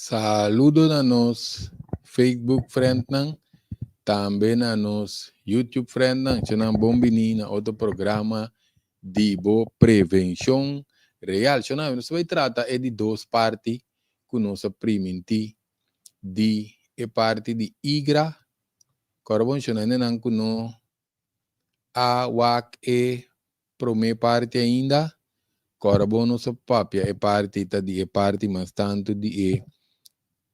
Saludo na nos Facebook friendnan, tambe na nos YouTube friendnan. Shonan, bon bini na otro programa di bo Prevenshon Real. Shonan, nos ta bai trata e di dos parti ku nos a primintí di e parti di igra. Kòrda bon, shonan, hendenan ku no a wak e promé parti ainda, kòrda bon, nos a papia e parti ta di e parti mas tantu di e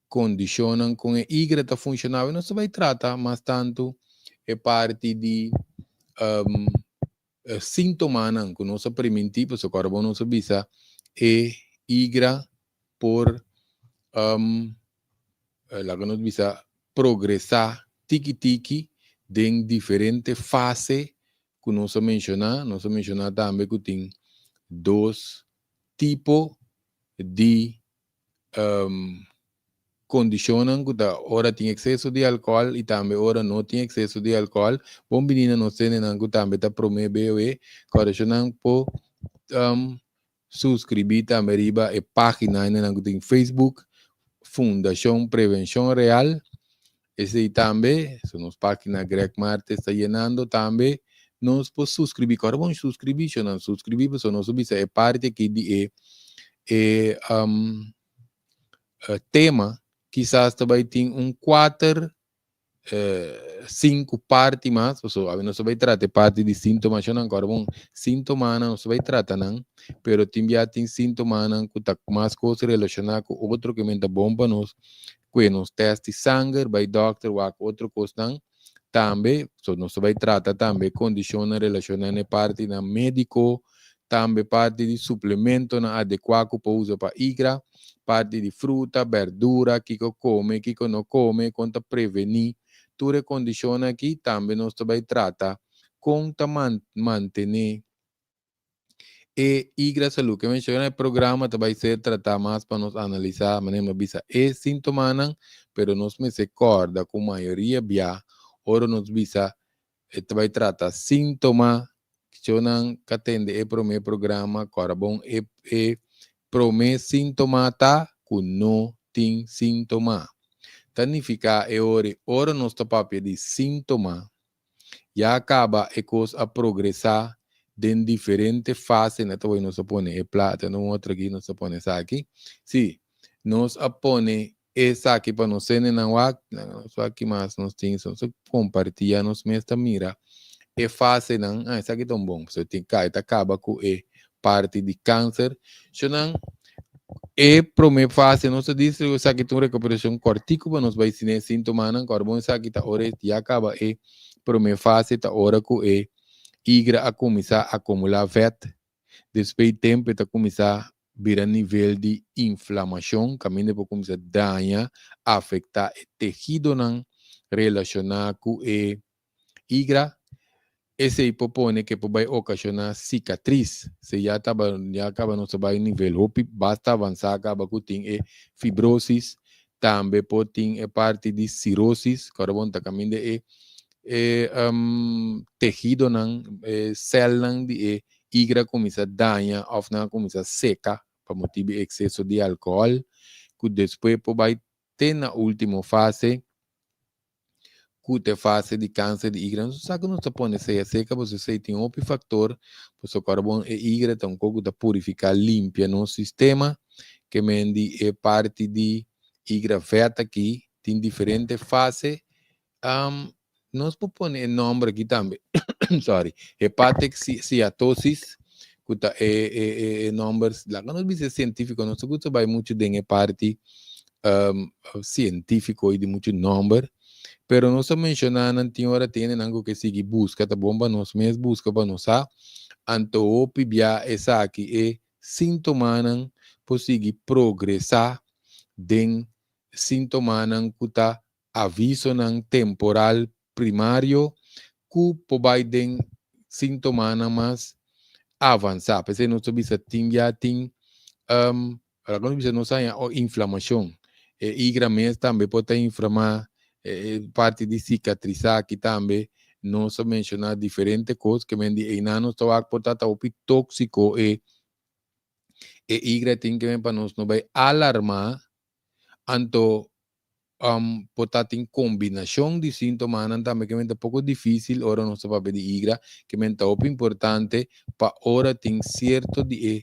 kondishonnan kon e igra ta funshoná. Nos ta bai trata mas tantu e parti di síntomanan ku nos a primintí, pasobra kòrda bon, nos a bisa e igra por laga nos bisa progresá tiki tiki den diferente fase ku nos a menshoná. Nos a menshoná tambe ku tin dos tipo di kondishonnan, ku ta ora tin ekseso di alkohòl i tambe ora no tin ekseso di alkohòl. Bon bini na nos hendenan ku tambe ta promé BOE. Kòrda, shonan, por suskribí tambe riba e página, hendenan ku tin Facebook, Fundashon Prevenshon Real. Esei tambe, so nos página Greg Martes ta yenando tambe. Nos por suskribí. Kòrda bon suskribí, shonan, suskribí, pasobra nos a bisa e parti aki di e tema kisas ta bai tin un kuater, sinku parti mas, pasobra awe nos ta bai trata e parti di síntoma. Shonan, kòrda bon, síntomanan nos ta bai trata nan, pero tin bia tin síntomanan ku ta mas kos relashoná ku otro ke men ta bon pa nos kue nos tèst di sanger, bai dòkter wak otro kosnan tambe. So nos ta bai trata tambe kondishonnan relashoná na e partinan médiko, tambe parti di suplementonan adekuá ku por usa pa igra, parti di fruta, berdura, kiko kome, kiko no kome, kon ta prevení tur e kondishonnan aki. Tambe nos ta bai trata kon ta mantené e igra salú. Ke menshoná, e programa ta bai ser tratá mas pa nos analisá, manera mi a bisa, e síntomanan, pero nos mester kòrda ku mayoria bia ora nos bisa e ta bai trata síntoma, shonan ka tende e promé programa, kòrda bon, e promé síntoma ta ku no tin síntoma. Ta nifiká e ora nos ta papia di síntoma, ya kaba e kos a progresá den diferente fase. Na ta nos a pone e plata no otro aki, nos a pone esaki. Sí, nos a pone esaki pa nos hendenan wak. Nos wak ki mas nos tin, nos a kompartí, ya nos mes ta mira e fasenan. Ah, esaki ta un bon, so tin ka ta kaba ku e parti di kanser. Shonan, e promé fase nos a dice esaki ta un rekuperashon kòrtiku pa nos bai sine síntomanan. Kòrda bon, esaki ta ora ya kaba e promé fase, ta ora ku e igra a kuminsá akumulá vèt. Despues tempu e ta kuminsá bira nivel di inflamashon, kaminda por kuminsá daña, afektá e tehidonan relashoná ku e igra. Esei por pone ku por bai okashoná sikatris. Se ya taba ya kaba nos a bai nivel hopi basta avansá kaba ku tin e fibrosis, tambe por tin e parti di sirosis. Kòrda bon, ta kaminda e tehidonan, e sèlnan di e igra kuminsá daña òf nan a kuminsá seka pa motibu di ekseso di alkohòl, ku despues por bai te na último fase, ku ta e fase di kanser di igra. Nos sa ku nos ta pone sea seka pasobra esei tin hopi faktor, pasobra kòrda bon, e igra ta un kos ku ta purifiká, limpia nos sistema. Ke men di e parti di igra vèt aki tin diferente fase. Nos por pone e nòmber aki tambe, sorry, hepatic steatosis, ku ta e nòmber, laga nos bisa sientífiko. Nos ta gusta bai muchu den e parti sientífiko i di muchu nòmber, pero nos a menshoná nan. Tin ora tin hendenan ku ke sigui buska, ta bon pa nos mes buska pa nos sa. Anto hopi bia esaki e síntomanan por sigui progresá den síntomanan ku ta avisonan temporal primario ku por bai den síntomanan mas avansá. P'esei nos ta bisa tin ya tin laga nos bisa nos haña inflamashon. E igra mes tambe por ta inflamá, e parti di sikatrisá aki tambe nos a menshoná diferente kos ke men di einan nos ta wak por ta ta hopi tóksiko e igra. Tin ke men pa nos no bai alarmá. Anto por ta tin kombinashon di síntomanan tambe ke men ta poko difísil ora nos ta papia di igra, ke men ta hopi importante pa ora tin sierto di e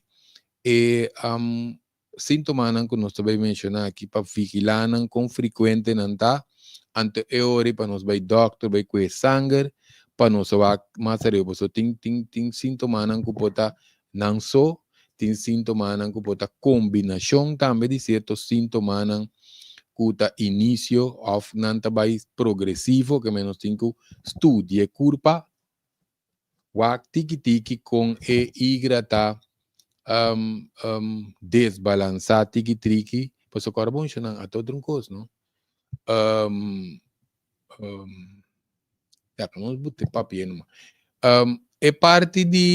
e síntomanan ku nos ta bai menshoná aki pa vigilá nan kon frekuente nan ta, anto e ora ei pa nos bai dòkter bai kue sanger pa nos wak mas ariba pasobra tin tin tin síntomanan ku por ta nan so, tin síntomanan ku por ta kombinashon tambe di sierto síntomanan ku ta inisio òf nan ta bai progresivo ke men nos tin ku studia e kurpa wak tiki tiki kon e igra ta desbalansá tiki triki pasobra ku ora bo menshoná a ta otro un kos no ya nos bute papia numa e parti di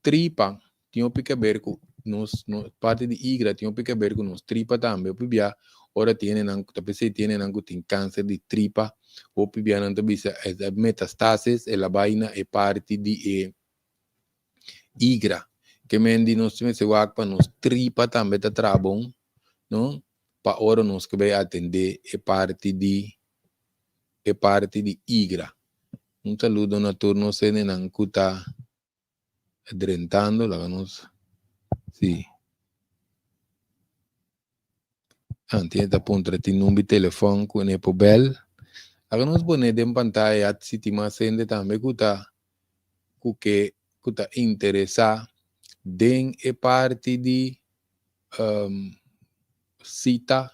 tripa tin hopi ke ber ku nos parti di igra tin hopi ke ber ku nos tripa tambe hopi bia ora tin hendenan ta p'esei tin hendenan ku tin kanser di tripa hopi bia nan ta bisa e metastasis el a bai na e parti di e igra ke men di nos mester wak pa nos tripa tambe ta traha bon no pa ora nos ke bai atende e parti di e parti di igra. Un saludo na tur nos hendenan ku ta drentando, laga nos si. Ah, tin ta puntra tin number di telefòn ku ne por bel. Laga nos pone den pantaya si tin mas hende tambe ku ta ku ke ku ta interesá den e parti di sita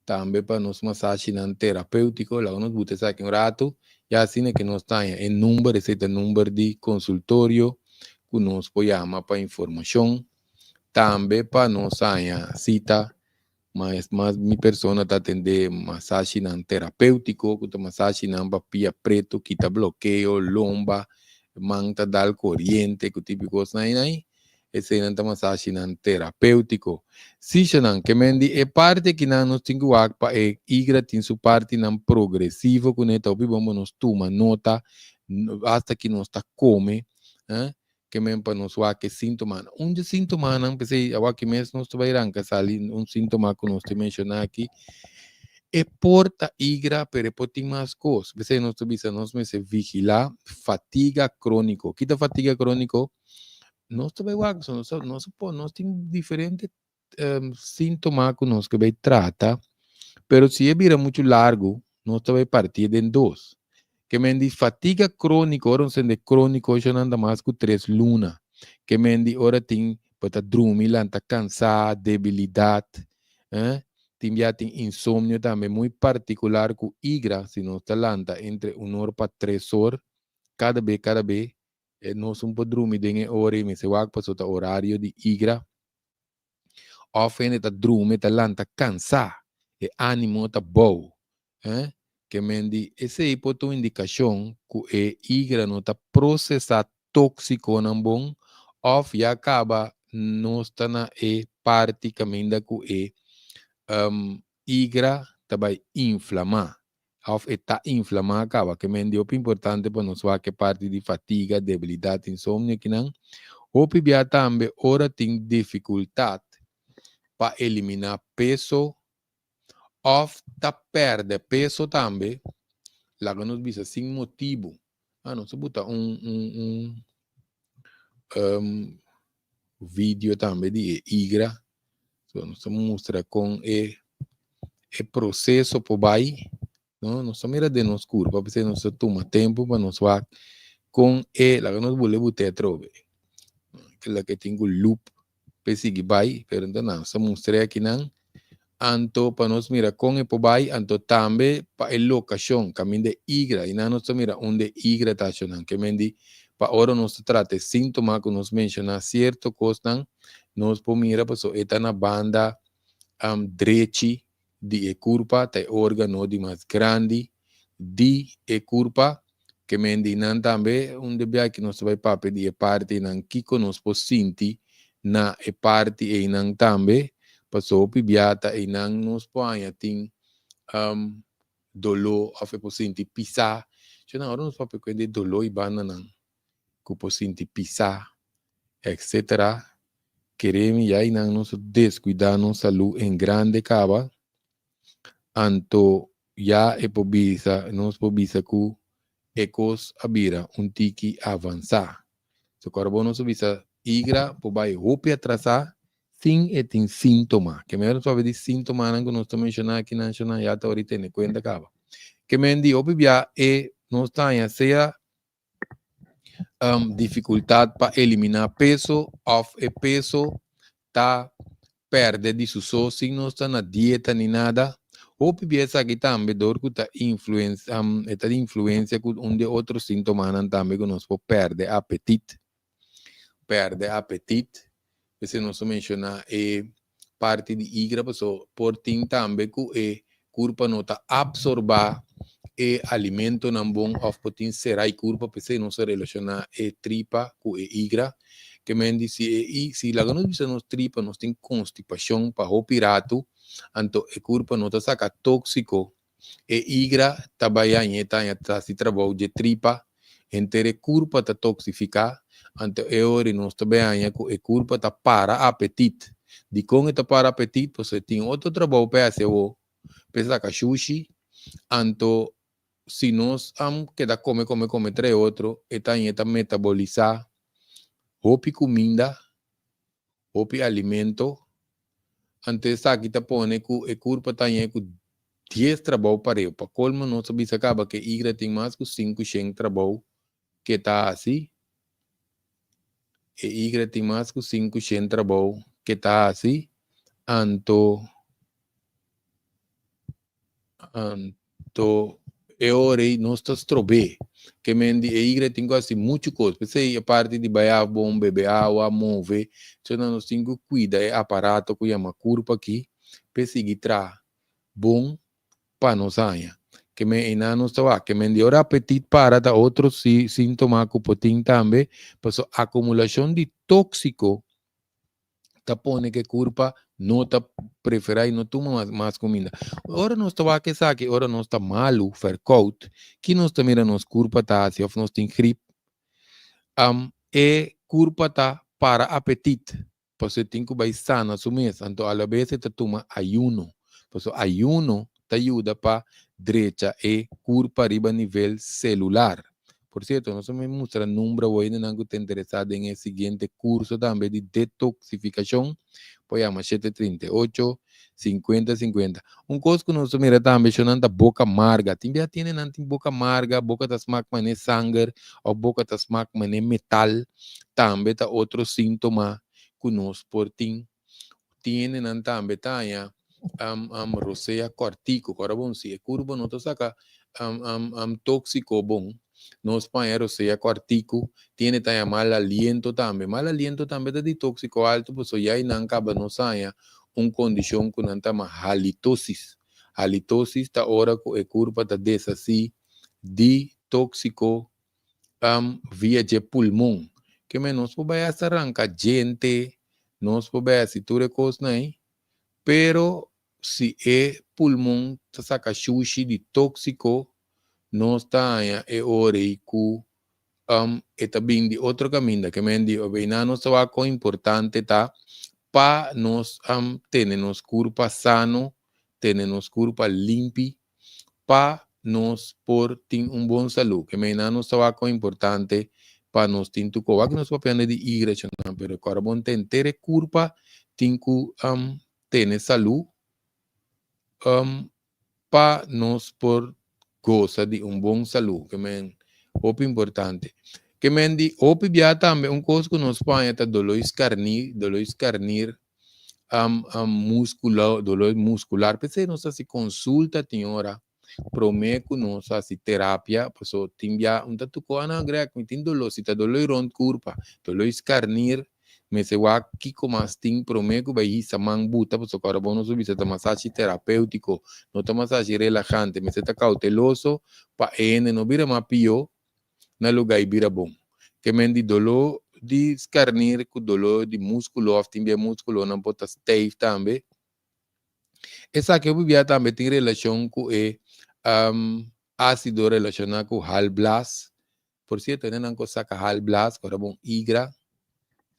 tambe pa nos masashinan terapéutiko. Laga nos buta esaki un ratu, ya asina ke nos ta haña e number, esei ta number di konsultorio ku nos por yama pa informashon, tambe pa nos haña sita. Mas mas mi persona ta atendé masashinan terapéutiko, ku ta masashinan pa pia pretu, kita blokeo, lomba, man ta dal koriente, ku tipo di kosnan ainai. Eseinan ta masashinan terapéutiko. Sishanan, ke men di e parti akinan nos tin ku wak pa e igra tin su partinan progresivo kuné ta hopi bon pa nos tuma nota asta ki nos ta kome, ke men pa nos wak e síntomanan. Un di e síntomanan, p'esei awaki mes nos ta bai ranka sali un síntoma ku nos ta menshoná aki, e por ta igra pero e por tin mas kos. P'esei nos ta bisa nos mester vigilá fatiga króniko. Ki ta fatiga króniko? Nos ta bai wak, so nos nos por nos tin diferente síntoma ku nos ke bai trata, pero si e bira muchu largu, nos ta bai partié den dos. Ke men di fatiga króniko, ora un sende króniko esho nan ta mas ku tres luna. Ke men di ora tin bo ta drumi lanta kansá, debilidat, tin bia tin insomnio tambe, muy partikular ku igra, si nos ta lanta entre un or pa tres or, kada be kada be, E nos un por drumi den e ora ei mester wak paso ta orario di igra. Of hende ta drumi ta lanta kansa, e animo ta bou. Eh, ke men di esei por ta un indikashon ku e igra no ta prosesa toksikonan bon of ya kaba nos ta na e parti kaminda ku e igra ta bai inflamá. Òf e ta inflamá kaba. Ke men di hopi importante pa nos wak e parti di fatiga, debilidat, insomnio kinan. Hopi bia tambe ora tin difikultat pa eliminá peso òf ta pèrdè peso tambe, laga nos bisa sin motibu. Ah, nos a buta un un un video tambe di e igra. So nos ta mustra kon e e proseso por bai, no? Nos ta mira den nos kurpa, p'esei nos ta tuma tempu pa nos wak kon e, laga nos bule but'é atrobe. Kila ke tin ku loop p'e sigui bai, pero nta nan, nos ta mustr'é akinan, anto pa nos mira kon e por bai, anto tambe pa e lokashon, kaminda e igra, i nan nos ta mira unda e igra ta ashonan, ke men di pa ora nos ta trata e síntoma ku nos menshoná sierto kosnan, nos por mira pasobra e ta na banda drechi di e kurpa, ta e órgano di mas grandi di e kurpa, ke men di nan tambe un de biaha ki nos ta bai papia di e partinan kiko nos por sinti na e parti einan tambe, pasobra hopi biaha ta einan nos por haña tin doló òf e por sinti pisá, shina ora nos papia ku hende doló i bandanan ku por sinti pisá etcetera. Kere mi ya einan nos a descuida nos salud en grande caba, anto ya e por bisa, nos por bisa cu e cos a bira un tiki avansa. So ora bo nos a bisa igra por bay hopi atrasa sin e tin sintoma. Ke mester nos papia di sintomanan cu nos ta menciona aki nan shona ya ta ora tene cuenta caba. Ke men di hopi bia e nos ta haña sea dificultad pa elimina peso of e peso ta perde di su so sin nos ta na dieta ni nada. Hopi bia esaki tambe dor cu ta influencia, e ta di influencia cu un di e otro sintomanan tambe cu nos por perde apetit. Perde apetit, p'esei nos a menciona e parti di igra paso por tin tambe cu e curpa no ta absorba e alimentonan bon of por tin sera e curpa, p'esei nos a relaciona e tripa cu e igra. Ke men di si e i si laga nos bisa nos tripa nos tin constipacion pa hopi ratu, anto e curpa no ta saca toxico. E igra ta bai haña e ta haña ta hasi trabou dje tripa, henter e kurpa ta toksifiká, anto e ora nos ta bai haña ku e kurpa ta para apetit. Dikon e ta para apetit? Pasobra e tin otro trabou pa e hasi awor, pa e saka shushi, anto si nos keda kome kome kome trae otro, e ta haña e ta metabolisá hopi kuminda, hopi alimento, anto esaki ta pone ku e kurpa ta haña ku dies trabou pareu. Pa kolmo nos a bisa kaba ku e igra tin mas ku 500 trabou ke ta hasi. E igra tin mas ku 500 trabou ke ta hasi, anto Anto e ora ei nos ta strob'é. Ke men di e igre tin ku hasi muchu kos. P'esei e parti di bai af bon, bebe awa, move, esnan nos tin ku kuida e aparato ku yama kurpa aki p'e sigui traha bon pa nos haña. Ke men einan nos ta wak. Ke men di ora apetit para ta otro sintoma ku por tin tambe, pasobra akumulashon di tóksiko ta pone ku e kurpa no ta preferá i no tuma mas mas kuminda. Ora nos ta wak esaki, ora nos ta malu, verkoud, ki nos ta mira nos kurpa ta hasi òf nos tin grip? E kurpa ta para apetit, pasobra e tin ku bai sana su mes, anto alabes e ta tuma ayuno, pasobra ayuno ta yuda pa drecha e kurpa riba nivel selular. Por cierto, nos a mustra number awor hendenan cu ta interesa den e siguiente curso tambe di detoxificacion, por yama 738 50 50. Un cos cu nos a mira tambe, shownan ta boca marga. Tin bia tin hendenan tin boca marga, boca ta smak mane sanger of boca ta smak mane metal, tambe ta otro sintoma cu nos por tin. Tin hendenan tambe ta haña rosea kòrtiku. Kòrda bon, si e kurpa no ta saka tóksiko bon, nos por haña rosea kòrtiku. Tin hende ta haña mal aliento tambe. Mal aliento tambe ta di tóksiko altu pasobra ya einan kaba nos haña un kondishon ku nan ta yama halitosis. Halitosis ta ora ku e kurpa ta deshasí di tóksiko via dje pulmon. Ke men nos por bai hasta ranka djente, nos por bai hasi tur e kosnan ei, pero si e pulmon ta saka shushi di tóksiko, nos ta haña e ora ei ku e ta bin di otro kaminda. Ke men di obeina nos ta wak kon importante ta pa nos tene nos kurpa sano, tene nos kurpa limpi, pa nos por tin un bon salú. Ke mei nan nos ta wak kon importante pa nos tin tuko. Wak nos papiando di igrechanan, pero kòrda bon ta henter e kurpa tin ku tene salú pa nos por gosa di un bon salú. Ke men hopi importante. Ke men di hopi bia tambe un kos ku nos paña ta doló skarnir, doló skarnir musculo, dolor muscular. P'esei nos hasi consulta tin ora prome ku nos hasi terapia, paso tin bia un ta tuko ana Greg, mi tin dolor, si ta dolor rond kurpa, dolor skarnir, mester wak kiko mas tin prome ku bai hisa man buta, paso ku ora bo nos bisa ta masashi terapeutiko, no ta masashi relahante, mester ta kauteloso pa e hende no bira mas pio na lugá i bira bon. Ke men di doló di skarnir ku doló di múskulo òf tin bia múskulonan por ta stijf tambe. Esaki hopi bia tambe tin relashon ku e ásido relashoná ku halblas. Por sierto, hendenan ku saka halblas, ku ora bon igra,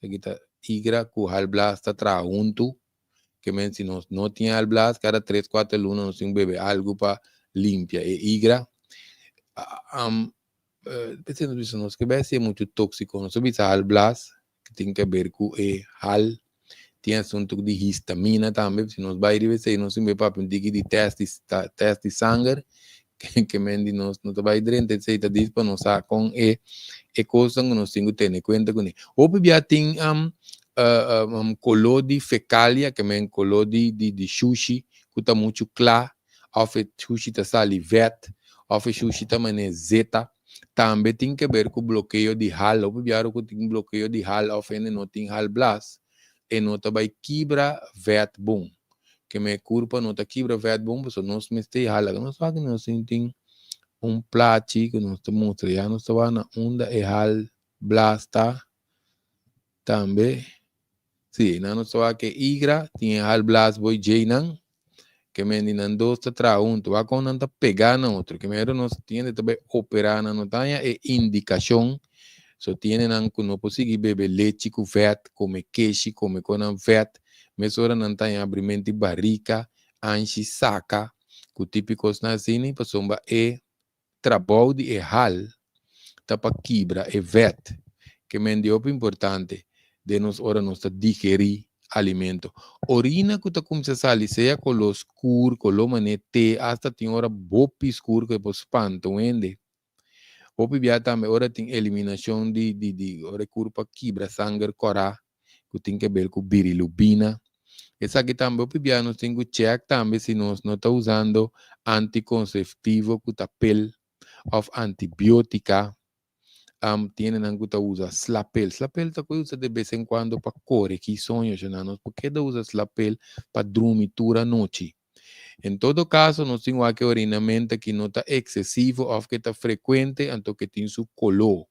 esaki ta. Igra ku halblas ta traha huntu. Ke men si nos no tin halblas, kada tres kuater luna nos tin ku bebe algu pa limpia e igra. P'esei nos bisa nos ke bai hasié muchu tóksiko. Nos ta bisa halblas ku tin ke ber ku e hal. Tin asuntu di histamina tambe. Si nos bai riba esei nos tin bai papia un tiki di tèst di tèst di sanger ke men di nos no ta bai drenta esei ta dis pa nos sa kon e e kosnan ku nos tin ku tene kuenta kuné. Hopi bia tin koló di fekalia ke men koló di di di shushi ku ta muchu kla òf e shushi ta sali vèt òf e shushi ta manera zeta. Tambe tin ke ber ku blokeo di hal. Hopi bia ora ku tin blokeo di hal òf hende no tin hal blas e no ta bai kibra vèt bon. Ke me kurpa no ta kibra vèt bon pasobra nos mester hala. Nos wak nos tin tin un plachi ku nos ta mustra ya nos ta wak na unda e hal blas ta tambe. Si, nan nos ta wak e igra tin e hal blas boy djeinan ke men di nan dos ta traha huntu. Wak kon nan ta pegá na otro. Ke mero nos tin hende ta bai operá nan no ta haña e indikashon. So tin hendenan ku no por sigui bebe lechi ku vèt, kome keshi, kome konan vèt. Mesora nan ta haña abrimenti barika, anshi, saka, ku tipi kosnan asini pasobra e trabou di e hal ta pa kibra e vèt. Ke men di hopi importante den nos ora nos ta digerí alimento. Orina ku ta kuminsá sali sea koló skur, koló manera te, asta tin ora bopi skur ku e por spanta un hende. Hopi bia tambe ora tin eliminashon di di di ora e kurpa kibra sanger kòrá ku tin ke ber ku birilubina. Esaki tambe hopi bia nos tin ku chèk tambe si nos no ta usando antikonseptivo ku ta pel òf antibiótika. Tin hendenan ku ta usa slapel. Slapel ta ku usa de bes en kuando pa kore ki soño shona. Nos por keda usa slapel pa drumi tur anochi. En todo kaso nos tin wak e orinamento ki no ta eksesivo òf ke ta frekuente anto ke tin su koló.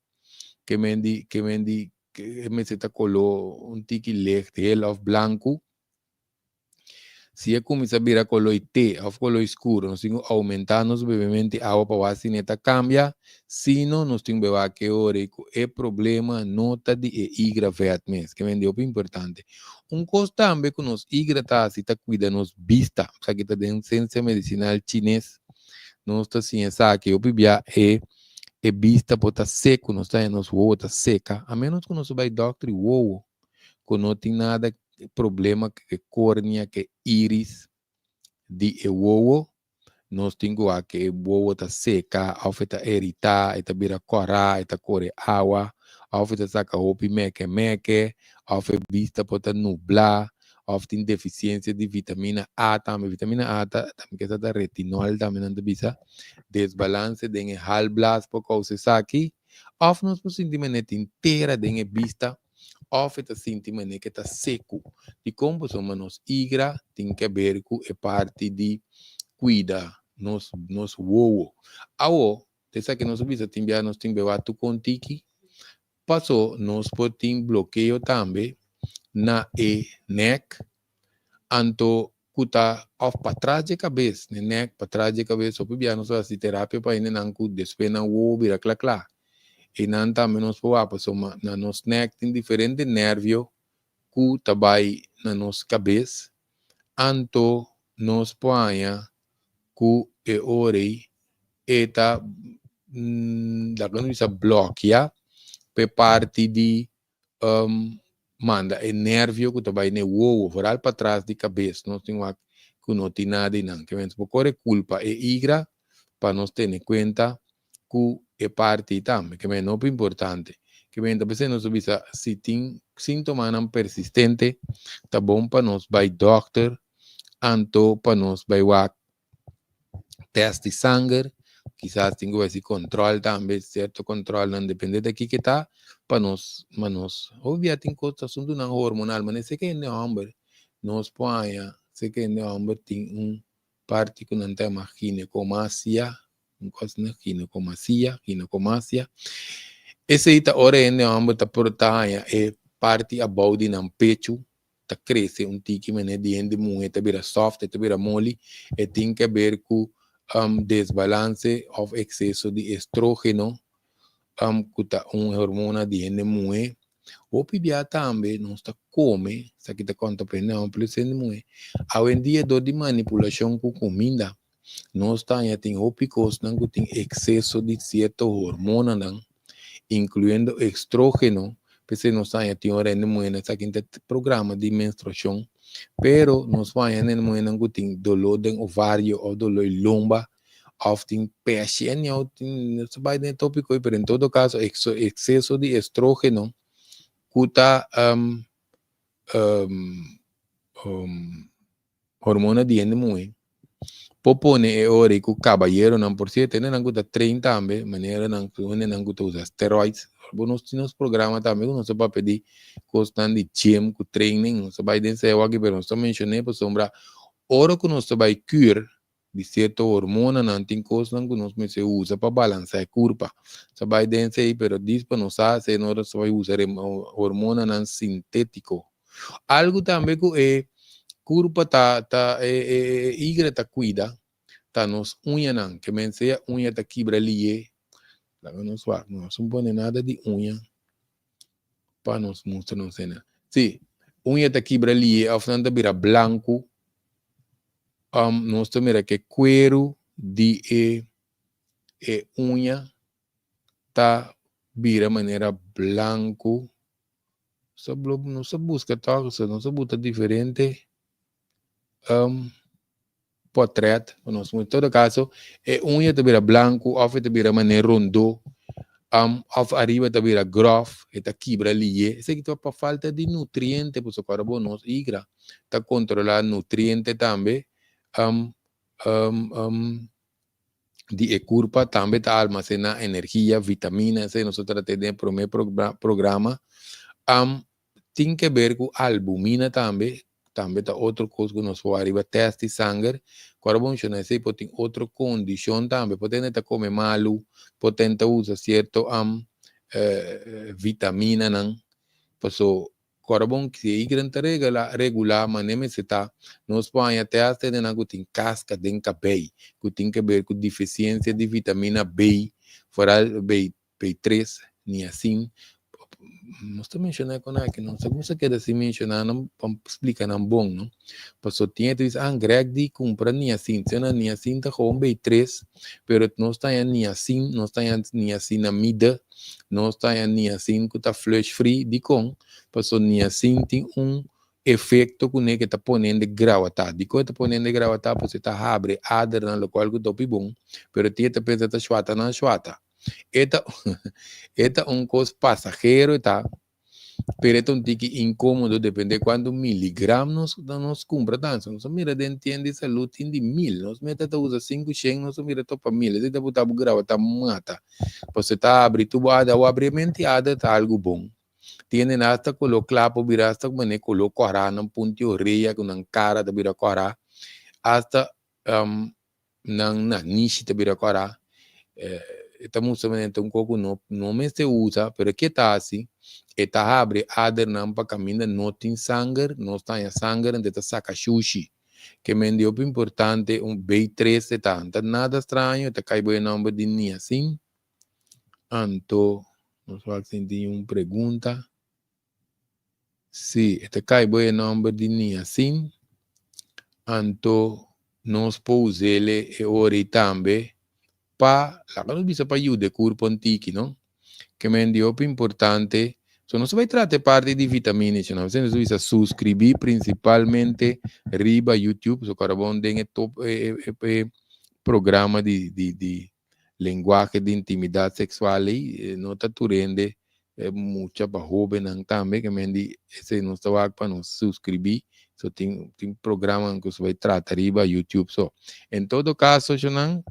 Ke men di ke men di e mester ta koló un tiki licht hel òf blanku. Si e kuminsá bira koló i te òf koló i skur, nos tin ku oumentá nos bebemento di awa pa wak si ne ta kambia. Sino nos tin ku beba ke ora i ku e problema no ta di e igra vèt mes, ke men di hopi importante. Un kos tambe ku nos igra ta hasi ta kuida nos bista. Esaki ta den siensia medisinal chines. Nos ta siña esaki hopi bia e e bista por ta seku, nos ta haña nos wowo ta seka, a ménos ku nos bai dòkter di wowo. ku no tin nada problema ku e kornea, ku e iris di e wowo, nos tin ku wak e wowo ta seka òf e ta eritá, e ta bira kòrá, e ta kore awa, òf e ta saka hopi meke meke, òf e bista por ta nublá, òf tin defisiensia di vitamina A tambe. Vitamina A ta tambe kesa ta retinol tambe nan ta bisa. Desbalanse den e halblas por kousa esaki. Òf nos por sinti manera tin tera den e bista òf e ta sinti manera ke ta seku. Dikon? Pasobra nos igra tin ke ber ku e parti di kuida nos nos wowo. Awo, ta esaki nos a bisa tin bia nos tin bewa tukon tiki, paso nos por tin blokeo tambe na e nek, anto ku ta òf patras dje kabes, ne nèk patras dje kabes, hopi bia nos a hasi terapia pa hendenan ku despues nan wowo bira kla kla. Einan tambe nos por wak pasobra na nos nèk tin diferente nèrvio ku ta bai na nos kabes, anto nos por haña ku e ora ei e ta laga nos bisa blòkia pa e parti di manda e nervio ku ta bai na e wowo, foral patras di kabes, nos tin wak ku no tin nada einan. Ke mester por kore kulpa e igra pa nos tene kuenta ku e parti tambe. Ke men hopi importante. Ke men ta p'esei nos ta bisa si tin sintomanan persistente ta bon pa nos bai dòkter anto pa nos bai wak test di sanger, kisas tin ku hasi control tambe, sierto controlnan depende di kiko ta, pa nos, pa nos, hopi bia tin kos asuntunan hormonal, manera seke hende homber nos por haña, seke hende homber tin un parti ku nan ta yama ginecomastia, un kos na ginecomasia, ginecomastia, esei ta ora hende homber ta por ta haña e parti abou di nan pechu ta krese un tiki manera di hende muhe ta bira soft, e ta bira moli, e tin ke ber ku desbalanse of ekseso di estrogeno ku ta un hormona di hende muhe. Hopi bia tambe nos ta kome, esaki ta konta pa hende hòmber plus hende muhé. Awendia dor di manipulashon ku kuminda, nos ta haña tin hopi kosnan ku tin ekseso di sierto hormonanan, inkluyendo estrógeno, p'esei nos ta haña tin ora hende muhénan esaki ta programa di menstruashon, pero nos por haña hende muhénan ku tin doló den ovario òf doló di lomba òf tin pèshi, anyhow tin nos ta bai den e tópiko ei, pero en todo kaso ekseso di estrógeno ku ta hormona di hende muhé por pone e ora ei ku kabayeronan, por sierto hendenan ku ta train tambe manera nan ku hendenan ku ta usa steroids, bo nos tin nos programa tambe ku nos ta papia di kosnan di gym ku training, nos ta bai den esei awor aki pero nos ta menshon'é pasobra ora ku nos ta bai kür di sierto hormonanan tin kosnan ku nos mester usa pa balansá e kurpa. Sa bai den esei pero dis pa nos sa esei no ta bai usa hormonanan sintétiko. Algu tambe ku e kurpa ta ta e e igra ta kuida ta nos uñanan ke men sea uña ta kibra lié laga nos wak nos no pone nada di uña pa nos mustra nos hende. Si uña ta kibra lié òf nan ta bira blanku nos ta mira ke kueru di e e uña ta bira manera blanku. Nos ta buska tòg, nos ta buta diferente potret pa nos. En todo kaso e uña ta bira blanku òf e ta bira manera rondó òf ariba ta bira gròf, e ta kibra lié. Esaki ta pa falta di nutriente pasobra ora bo nos igra ta kontrolá nutriente tambe di e kurpa, tambe ta almasená energia, vitamina, esei nos a trata den e promé programa. Tin ke ber ku albumina tambe, tambe ta otro kos ku nos por wak riba tèst di sanger. Ku ora bo menshoná esei por tin otro kondishon tambe, por tende ta kome malu, por tende ta usa sierto vitaminanan, paso ku ora bo si e igren ta regulá manera mester ta, nos por haña te hasta hendenan ku tin kaska den kabei, ku tin ke ber ku difisiensia di vitamina B, foral B B3, niacin, nos ta menciona con aki, no sa gusta keda sin menciona nan pa splica nan bon, no? Paso tin e ta bisa, ah, Greg di cumpra niacin, si no, niacin ta gewoon B3, pero nos ta haña niacin, nos ta haña niacinamide, nos ta haña niacin cu ta flush free, dicon? Paso niacin tin un efecto cune ke ta pone hende grawata. Dikon e ta pone hende grawata? Pasobra e ta habri adernan, locual cu ta hopi bon, pero tin e ta pensa ta shuata nan shuata. E ta e ta un kos pasahero e ta, pero e ta un tiki inkomodo depende kuantu miligram nos nos kumpra ta. Nos a mira den tienda di salud tin di mil, nos meta ta usa sinku shen nos a mira topa mil, esei ta buta bo graba ta mata, pasobra ta abri tur bo ader, awor abriamento di ader ta algu bon. Tienen hasta kolo kla por bira hasta manera kolo kòrá nan punti orea ku nan kara ta bira kòrá, hasta nan nanishi ta bira kòrá. E ta mustra manera ta un kos ku no no mester usa, pero ke ta hasi? E ta habri adernan pa kaminda no tin sanger, nos ta haña sanger anto e ta saka shushi. Ke men di hopi importante un B3 e ta, ta nada straño, e ta kai bo e nòmber di niacin. Anto nos wak si tin un pregunta. Sí, e ta kai bo e nòmber di niacin. Anto nos por us'el e ora ei tambe pa, laga nos bisa pa yuda e kurpo un tiki, no? Ke men di hopi importante. So nos ta bai trata e parti di vitamina i nos ta bisa suskribí prinsipalmente riba YouTube, so kòrda bon den e top e e programa di di di lenguahe di intimidat seksual ei no ta tur hende mucha pa hobennan tambe ke men di esei nos ta wak pa nos suskribí so tin tin programanan ku bai trata riba YouTube so en todo kaso shonnan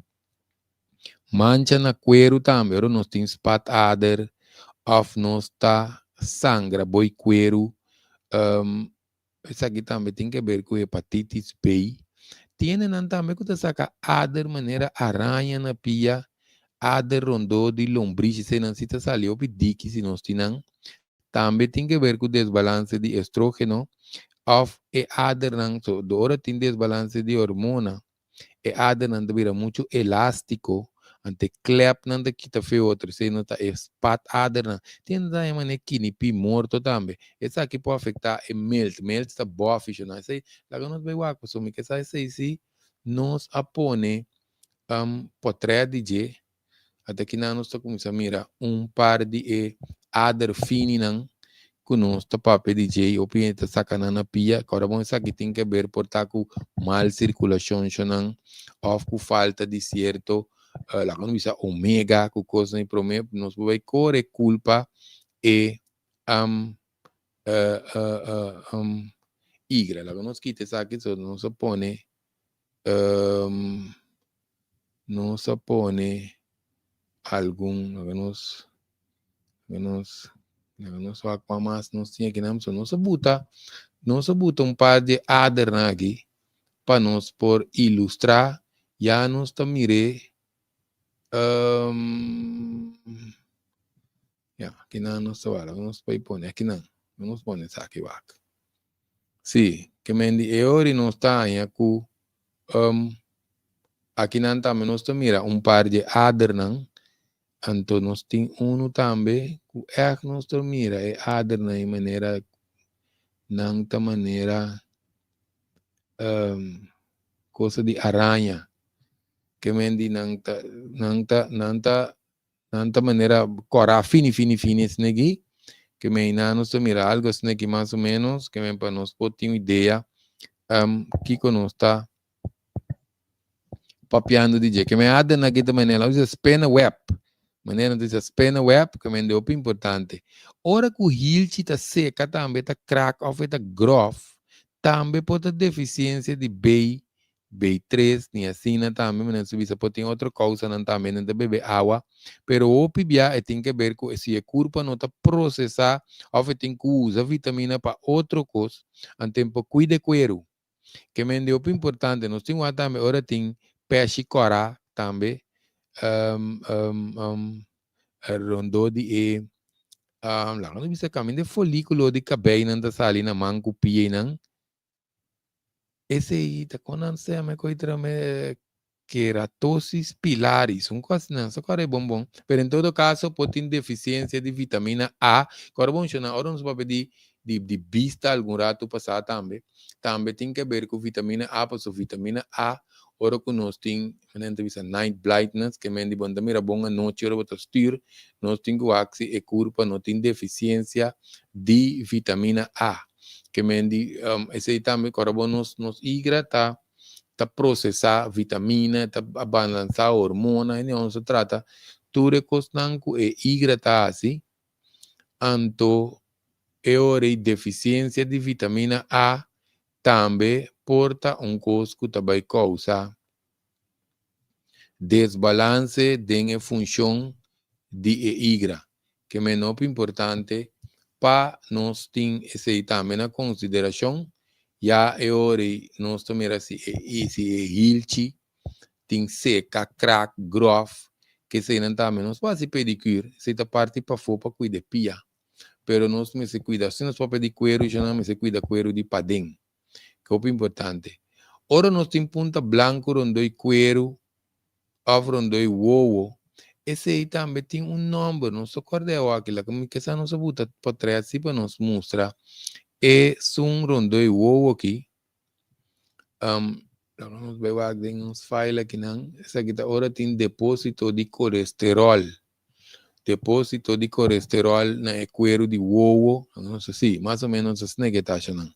mancha na kueru tambe ora nos tin spatader òf nos ta sangra boi kueru Esaki tambe tin ke ber ku hepatitis B. Tiene nan tambe ku ta saka ader manera araña na pia, ader rondó di lombrishi, esei nan si ta sali hopi diki si nos tin nan. Tambe tin ke ber ku desbalanse di estrógeno òf e adernan, so ora tin desbalanse di hormona, e adernan ta bira muchu elástiko, Anto e klepnan ta kita fe otro, esei no ta e spatadernan. Tin ta yama ne kinipi morto tambe. Esaki por afektá e milt. Milt ta bòfi shona. Esei laga nos bai wak pasobra mi ke sa esei si nos a pone potrèt di dje. Ata kinan nos ta kuminsá mira un par di e ader fininan ku nos ta papia di dje i hopi hende ta saka nan na pia. Kòrda bon esaki tin ke ber por ta ku mal sirkulashon shonnan òf ku falta di sierto laga nos bisa omega ku kosnan i promé nos por bai kore kulpa e igra. Laga nos kita esaki so nos a pone nos a pone algun laga nos laga nos laga nos wak kua mas nos tin akinan so nos a buta nos a buta un par di adernan aki pa nos por ilustra ya nos ta mir'é ya akinan nos ta wak laga nos bai pone akinan laga nos pone esaki wak si ke men di e ora nos ta haña ku akinan tambe nos ta mira un par di adernan anto nos tin unu tambe ku ègt nos ta mira e adernan e manera nan ta manera cosa di araña ke men di nan ta nan ta nan ta Nan ta manera kòrá fini fini fini esei aki, ke men einan nos ta mira algu asina aki mas o ménos, ke men pa nos por tin un idea kiko nos ta papiando di dje. Ke men aden aki ta manera nan bisa spinneweb, manera nan ta bisa spinneweb, ke men di hopi importante. Ora ku hilchi ta seka tambe ta krak òf e ta gròf, tambe por ta defisiensia di bei B tres, ni asina tambe, mi nan bisa por tin otro kousanan tambe, nan ta bebe awa, pero hopi bia e tin ke ber ku si e kurpa no ta prosesá òf e tin ku usa vitamina pa otro kos, anto e por kuida e kueru. Ke men di hopi importante, nos tin wak tambe ora tin pèshi kòrá tambe rondó di e laga nos bisa kaminda e folíkulo di kabeinan ta sali na man ku pianan. Esei ta kon nan sema e koitra me keratosis pilaris, un kos nan sa kore bon bon, pero en todo kaso por tin defisiensia di vitamina A, kore bon shona ora nos papia di di di bista algun ratu pasá tambe, tambe tin ke ber ku vitamina A pasobra vitamina A ora ku nos tin nan ta bisa night blindness ke men di bo no ta mira bon anochi ora bo ta stuur, nos tin ku wak si e kurpa no tin defisiensia di vitamina A. Ke men di esei tambe kòrda bo nos nos igra ta ta prosesá vitamina, ta balansá hormona, e nos ta trata tur e kosnan ku e igra ta hasi, anto e ora ei defisiensia di vitamina A tambe por ta un kos ku ta bai kousa desbalanse den e funshon di e igra. Ke men hopi importante pa nos tin esei tambe na konsiderashon, ya e ora ei nos ta mira si e si e hilchi tin seka, krak, gròf, ke eseinan tambe nos por hasi pedikür, esei ta parti pafó pa kuida e pia. Pero nos mester kuida, si nos papia di kueru shona mester kuida kueru di paden, ke hopi importante. Ora nos tin punta blanku rondó e kueru òf rondó e wowo, esei tambe tin un nòmber, nos ta kòrda awor kila, mi kesa nos a buta potrèt si pa nos mustra esun rondó e wowo aki. Laga nos bai wak den nos file akinan, esaki ta ora tin depósito di kolesteròl. Depósito di kolesteròl na e kueru di wowo, nos si, mas o ménos asina ke ta ashanan.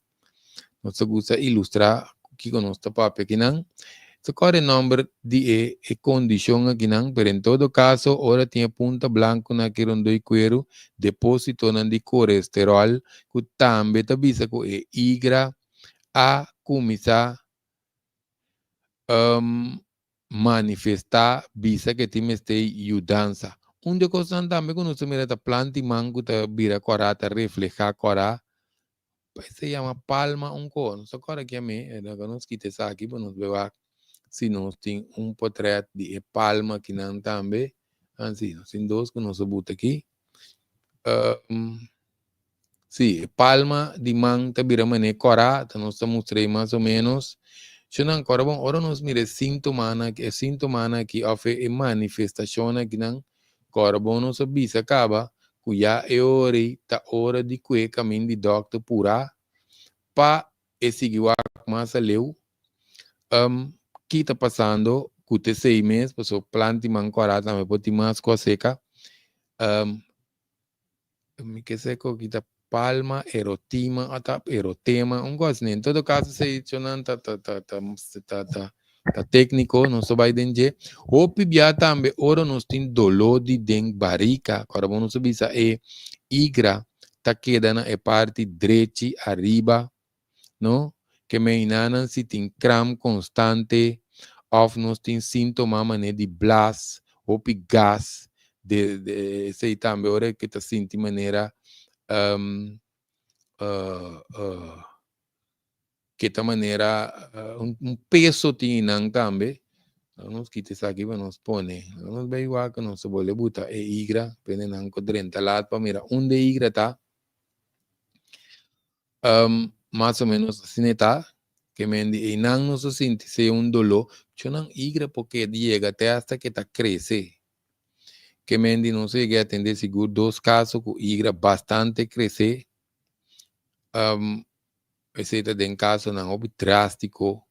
Nos ta gusta ilustrá kiko nos ta papia akinan. Ta kòrda e nòmber di e e kondishon akinan, pero en todo kaso ora tin e punta blankunan aki rondó e kueru, depósitonan di kolesteròl ku tambe ta bisa ku e igra a kuminsá manifestá, bisa ku e tin mester yudansa. Un di e kosnan tambe ku nos ta mira ta planta i man ku ta bira kòrá, ta reflehá kòrá. Se yama palma un ko, nos ta kòrda ki amé, laga nos kita esaki pa nos bai wak si nos tin un potrèt di e palma kinan tambe. Si, nos tin dos ku nos a buta aki. Sí, e palma di man ta bira manera kòrá, ta nos ta mustra ei mas o ménos. Shonnan, kòrda bon, ora nos mira e síntomanan aki, e síntomanan aki òf e manifestashonnan akinan, kòrda bon nos a bisa kaba ku ya e ora ei ta ora di kue kaminda di dòkter purá pa e sigui wak mas aleu ki ta pasando ku ta esei mes, pasobra planta di man kòrá tambe por tin mas kos seka. Mi ke se ku ta palma, erotima, o ta erotema, un kos asina. En todo kaso esei nan ta ta ta ta ta ta ta tékniko, nos ta bai den dje. Hopi bia tambe ora nos tin doló di den barika, ku ora bo nos a bisa e igra ta keda na e parti drechi ariba, no? Ke meinanan si tin kram konstante òf nos tin síntoma manera di blas, hopi gas, de de esei tambe ora ke ta sinti manera ke ta manera un peso tin einan tambe. Nos kita esaki pa nos pone. Nos bai wak nos ta bolbe buta e igra, pende nan ku drenta lat pa mira unda e igra ta. Mas o menos asina e ta, ke men di einan nos a sinti sea un doló, cu nan igra por keda yega te hasta ke ta krese. Ke men di nos a yega atendé sigur dos kaso ku igra bastante krese. Esei ta den kasonan hopi drástiko.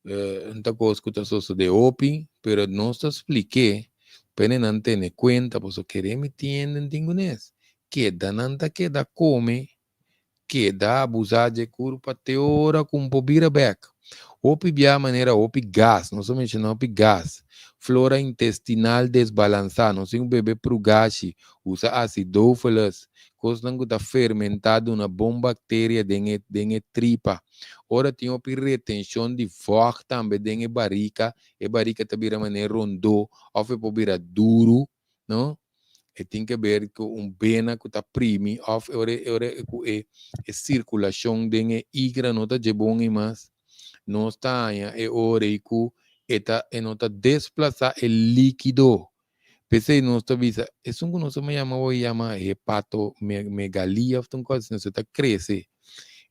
Un ta kos ku ta sosodé hopi, pero nos ta splik'é pa e nan tene kuenta pasobra kere mi tin hende tin kunes. Keda nan ta keda kome, keda abusá dje kurpa te ora ku un por bira bèk. Hopi bia manera hopi gas, nos a menshoná hopi gas, flora intestinal desbalansá, nos tin ku bebe prugashi, usa acidófilos, kosnan ku ta fermentá duna bon bakteria den e den e tripa. Ora tin hopi retenshon di vògt tambe den e barika, e barika ta bira manera rondó òf e por bira duru, no? E tin ke ber ku un bena ku ta primi òf ora ora ku e e sirkulashon den e igra no ta dje bon ei mas. Nos ta haña e ora ei ku e ta e no ta desplasá e líkido. P'esei nos ta bisa, esun ku nos a yama awor yama hepatomegalia òf ta un kos asina, ta krese.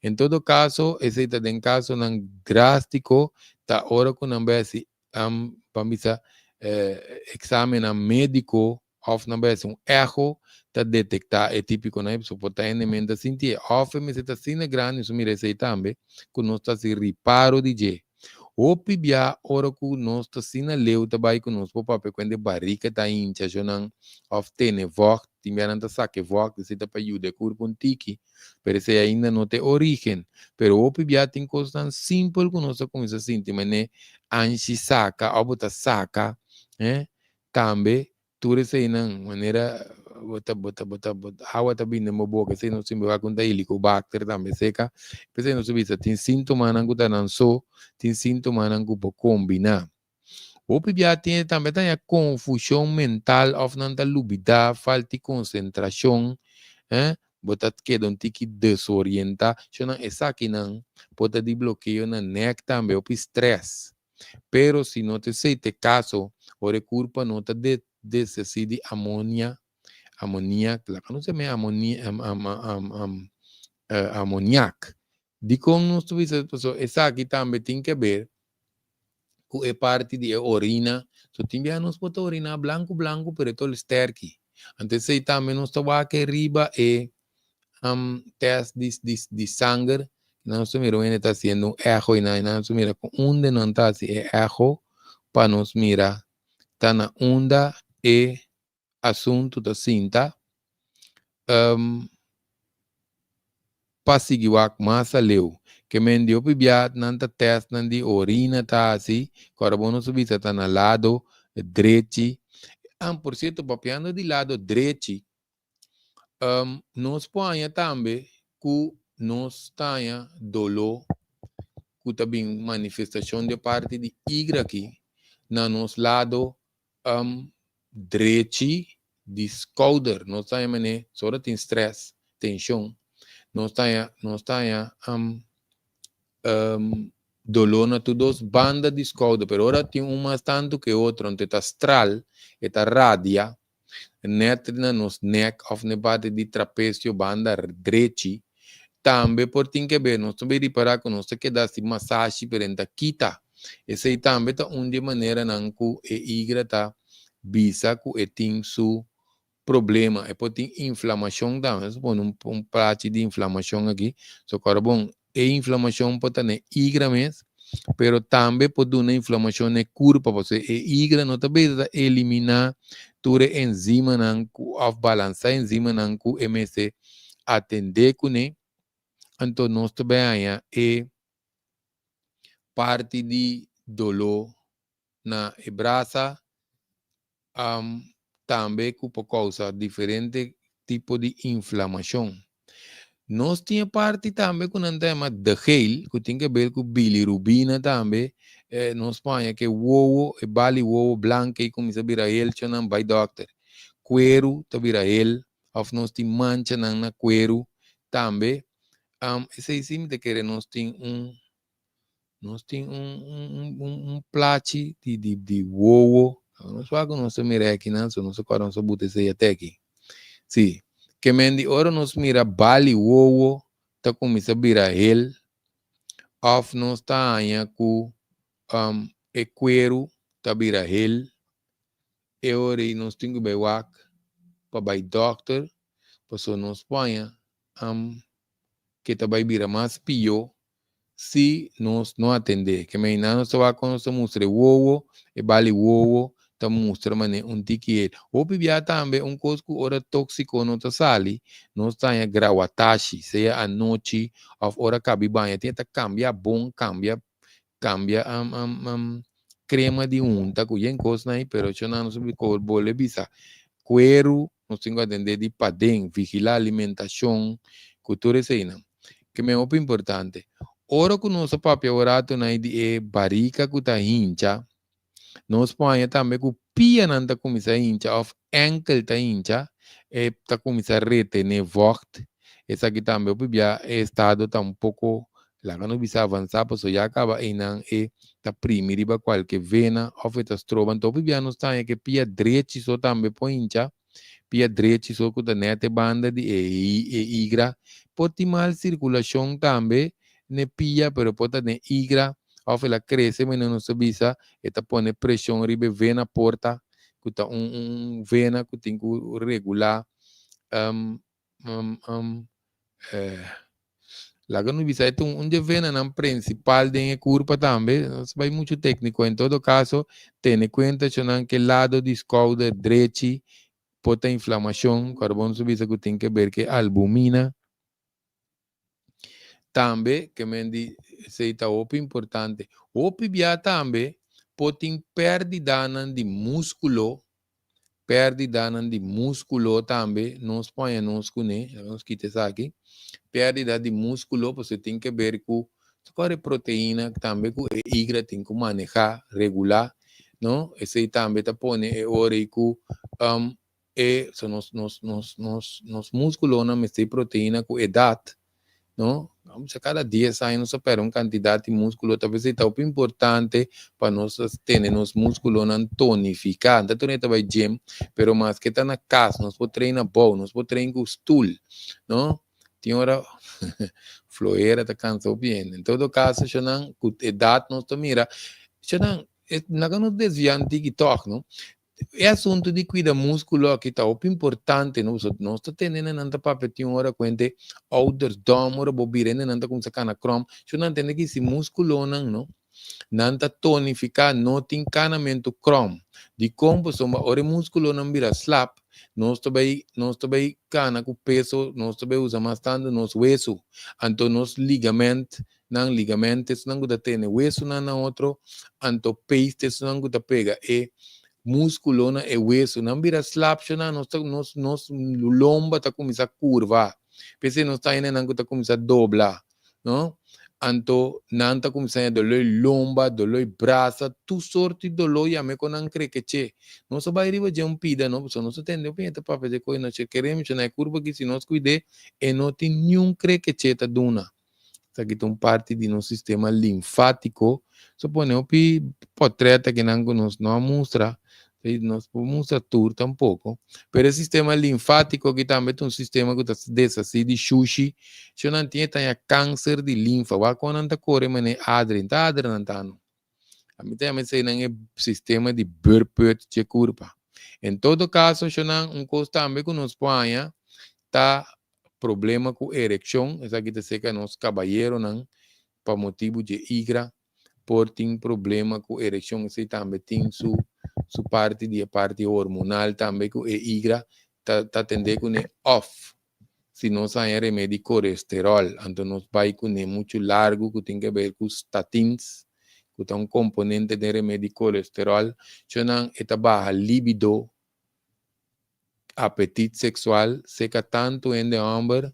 En todo kaso, esei ta den kasonan drástiko, ta ora ku nan bai hasi ban bisa eksamennan médiko òf nan bai hasi un echo ta detektá e típikonan ei, pasobra por ta hende men ta sinti e òf e mester ta asina grandi, nos a mira esei tambe, ku nos ta hasi riparo di dje. Hopi bia ora ku nos ta asina leu ta bai ku nos por papia ku hende barika ta hincha nan òf tene vògt, tin bia nan ta saka e vògt esei ta pa yuda e kurpa un tiki, pero esei ainda no ta e orígen. Pero hopi bia tin kosnan simpel ku nos ta kuminsá sinti manera anshi saka òf bo ta saka, tambe Tur eseinan, manera bo ta bo ta bo ta bo awa ta bini den bo boka, esei nos tin wak un ta helicobacter tambe seka. P'esei nos ta bisa tin síntomanan ku ta nan so, tin síntomanan ku por kombiná. Hopi bia tin tambe ta haña konfushon mental òf nan ta lubidá, falta di konsentrashon, eh, bo ta keda un tiki desorientá. Shonnan esakinan por ta di blokeo na nèk tambe, hopi strès. Pero si no ta esei ta e kaso, ora e kurpa no ta deshasí di amonia, amoniak, laga nos yam'é amonia, amoniak. Dikon nos ta bisa? Pasobra esaki tambe tin ke ber ku e parti di e orina. So tin biaha nos por ta oriná blanku blanku pero e ta ol sterki. Anto esei tambe nos ta wak riba e test di di di sanger nan nos ta mira un hende ta hasiendo un echo y nan nos ta mira con unda nan ta hasi e echo pa nos mira ta na unda e asunto ta sinta pa sigui wak mas aleu ke men di hopi bia nan ta test nan di orina ta hasi ku ora bo nos a bisa ta na lado drechi por cierto papiando di lado drechi Nos por haña tambe ku nos ta haña doló ku ta bin manifestashon di e parti di igra aki na nos lado drechi di skouder. Nos ta haña manera si ora tin strès, tenshon, nos ta haña nos ta haña doló na tur dos banda di skouder, pero ora tin un mas tantu ku e otro, anto e ta stral, e ta radia. Net na nos nek of na e parti di trapesio banda drechi. Tambe por tin ke ber, nos ta bay ripara ku nos ta keda hasi masashi pero e ta kita. Esei tambe ta un di e maneranan ku e igra ta bisa ku e tin su problema. E por tin inflamashon tambe. Nos ta pone un plachi di inflamashon aki. So kòrda bon, e inflamashon por ta na e igra mes, pero tambe por duna inflamashon na e kurpa, pasobra e igra no ta beta ta eliminá tur e enzimanan ku òf balansá enzimanan ku e mester atendé kuné. Anto nos ta bai haña e parti di doló na e brasa, tambe ku por kousa diferente tipo di inflamashon. Nos tin e parti tambe ku nan ta yama de geel, ku tin ke ber ku bilirubina tambe. Nos por haña ke wowo, e bali wowo blanka ei kuminsá bira hel, nan bai dòkter. Kueru ta bira hel, òf nos tin manchanan na kueru tambe. Esei si mi ta kere nos tin un Nos tin un, un, un, un plachi di, di, di wowo. Nos wak nos ta mira aki nan, so nos kòrda nos a buta esei ate aki. Sí, ke men di ora nos mira bali wowo ta kuminsá bira hel, òf nos ta haña ku um, e kueru ta bira hel, e ora ei nos tin ku bai wak pa bai dòkter, pasobra nos por haña um, ke ta bai bira mas pió si nos no atendé. Ke mei nan nos ta wak kon nos ta mustra e wowo, e bali wowo ta mustra manera un tiki el. Hopi bia tambe un kos ku ora tóksiko no ta sali, nos ta haña grawatashi, sea anochi òf ora kabi baña. Tin e ta kambia bon, kambia kambia krema di hunta ku yen kosnan ei, pero shona nos bolbe bisa kueru nos tin ku atendé di paden, vigilá alimentashon ku tur eseinan. Ke men hopi importante. Ora ku nos a papia un ratunan ei di e barika ku ta hincha, nos por haña tambe ku pianan ta kuminsá hincha òf ènkel ta hincha, e ta kuminsá retené vògt. Esaki tambe hopi bia e estado ta un poko, laga nos bisa avansá, pasobra ya kaba einan e ta primi riba kualke vena òf e ta stroba. Anto hopi bia nos ta haña ku e pia drechi so tambe por hincha, pia drechi so ku ta nèt e banda di e e igra. Por tin mal sirkulashon tambe n'e pia, pero por ta n'e igra òf el a krese manera nos ta bisa, e ta pone preshon riba e vena porta, ku ta un un vena ku tin ku regulá Laga nos bisa e ta un dje venanan prinsipal den e kurpa tambe, no ta bai muchu tékniko, en todo kaso tene kuenta shonnan ke lado di skouder drechi por ta inflamashon, ku bo nos a bisa ku tin ke ber ke albumina. Tambe ke men di esei ta hopi importante. Hopi bia tambe por tin pèrdidanan di múskulo Pèrdidanan di múskulo tambe nos por haña nos kuné, laga nos kita esaki, pèrdida di múskulo pasobra tin ke ber ku kòrè proteina tambe ku e igra tin ku manehá, regulá, no? Esei tambe ta pone e ora ei ku e so nos nos nos nos nos múskulonan mester e proteina ku edat no? Vamos a cada 10 aña nos a perde un cantidad di músculo, ta p'esei ta hopi importante pa nos tene nos músculonan tonifica. No ta tur hende ta bai gym, pero maske ta na cas nos por train abou, nos por train cu stoel, no? Tin ora flojera ta cansa hopi hende. En todo caso, eshonan cu edad nos ta mira, eshonan, laga nos desvia un tiki tog, no? E asuntu di kuida múskulo aki ta hopi importante, no? Pasobra nos ta tende na nan ta papia tin ora ku hende ouderdom, ora bo bira hende nan ta kuminsá kana krom. So nan tende ki si múskulonan, no, nan ta tonifiká, no tin kanamentu krom. Dikon? Pasobra ora e múskulonan bira slap, nos ta bai, nos ta bai kana ku peso, nos ta bai usa mas tantu nos wesu. Anto nos ligament nan ligament esnan ku ta tene wesunan na otro, anto peis esnan ku ta pega e muskulonan, e wesunan bira slapshonan, nos ta nos nos lomba ta kuminsá kurva, p'esei nos ta hende nan ku ta kuminsá dobla, no, anto nan ta kuminsá haña doló di lomba, doló di brasa, tur sorti doló yam'e ku nan krekeché. Nos a bai riba dje un pida, no, pasobra nos ta tende hopi hende ta papia dje koe, nos kere menshoná e kurpa aki si nos kuid'é e no tin niun krekeché ta duna. Esaki ta un parti di nos sistema linfátiko. So pone hopi potrèt akinan ku nos no a mustra. Nos por mustra tur tampoko. Pero e sistema linfátiko aki tambe ta un sistema ku ta deshasí di shushi. Si nan tin e taña kanser di linfa, wak kon nan ta kore manera adre, no ta adre nan ta no. Ami ta yama eseinan e sistema di beurput dje kurpa. En todo kaso, shonnan, un kos tambe ku nos por haña ta problema ku erekshon, esaki ta seka nos kabayeronan pa motibu dje igra por tin problema ku erekshon, esei tambe tin su su parti di e parti hormonal tambe ku e igra ta ta tende kuné òf si nos haña remedi kolesteròl anto nos bai kuné muchu largu ku tin ke ber ku statins ku ta un komponente den remedi kolesteròl, nan e ta baha libido, apetit seksual seka tantu hende hòmber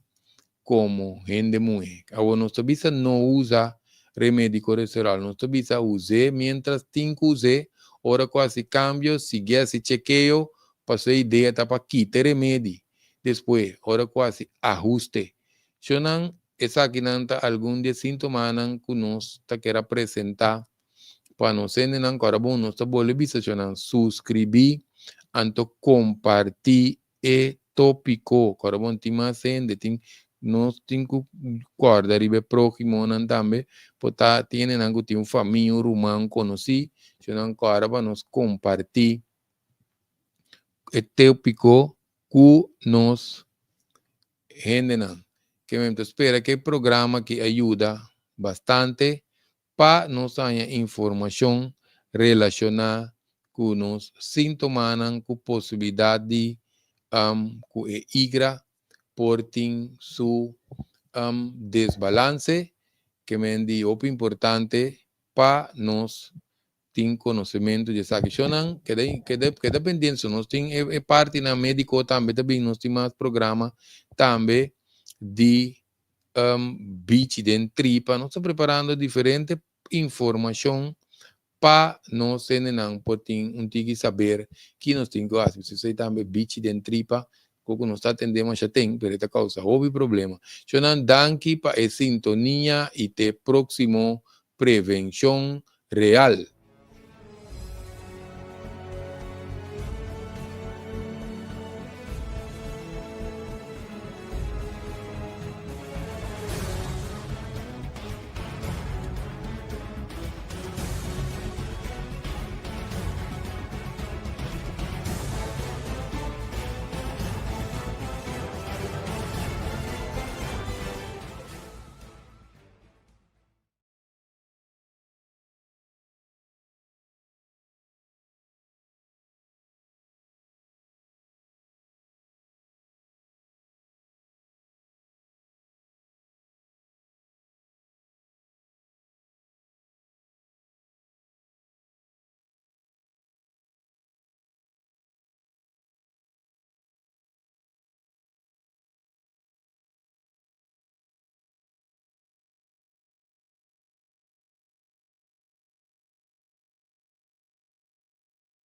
komo hende muhé. Awor nos ta bisa no usa remedi kolesteròl, nos ta bisa us'é miéntras tin ku us'é, ora ku hasi kambio sigui hasi chekeo pasobra e idea ta pa kita e remedi despues ora ku hasi ahuste. Shonnan esakinan ta algun di e síntomanan ku nos ta kere a presentá pa nos hendenan ku ora bon nos ta bolbe bisa shonnan suskribí anto kompartí e tópiko ku ora bon tin mas hende tin nos tin ku kòrda riba e próhimonan tambe por ta tin hendenan ku tin un famia un ruman un konosí shonnan kòrda pa nos kompartí e tópiko ku nos hendenan. Ke men ta spera ku e programa aki a yuda bastante pa nos haña informashon relashoná ku nos síntomanan ku posibilidat di ku e igra por tin su desbalanse, ke men di hopi importante pa nos tin konosementu di esaki. Shonnan keda keda keda pendiente so nos tin e partinan médiko tambe ta bin nos tin mas programa tambe di bichi den tripa. Nos ta preparando diferente informashon pa nos hendenan por tin un tiki saber ki nos tin ku hasi. Esei tambe bichi den tripa ku ku nos ta atendé masha ten pero e ta kousa hopi problema. Shonnan danki pa e sintonia i te próksimo Prevenshon Real.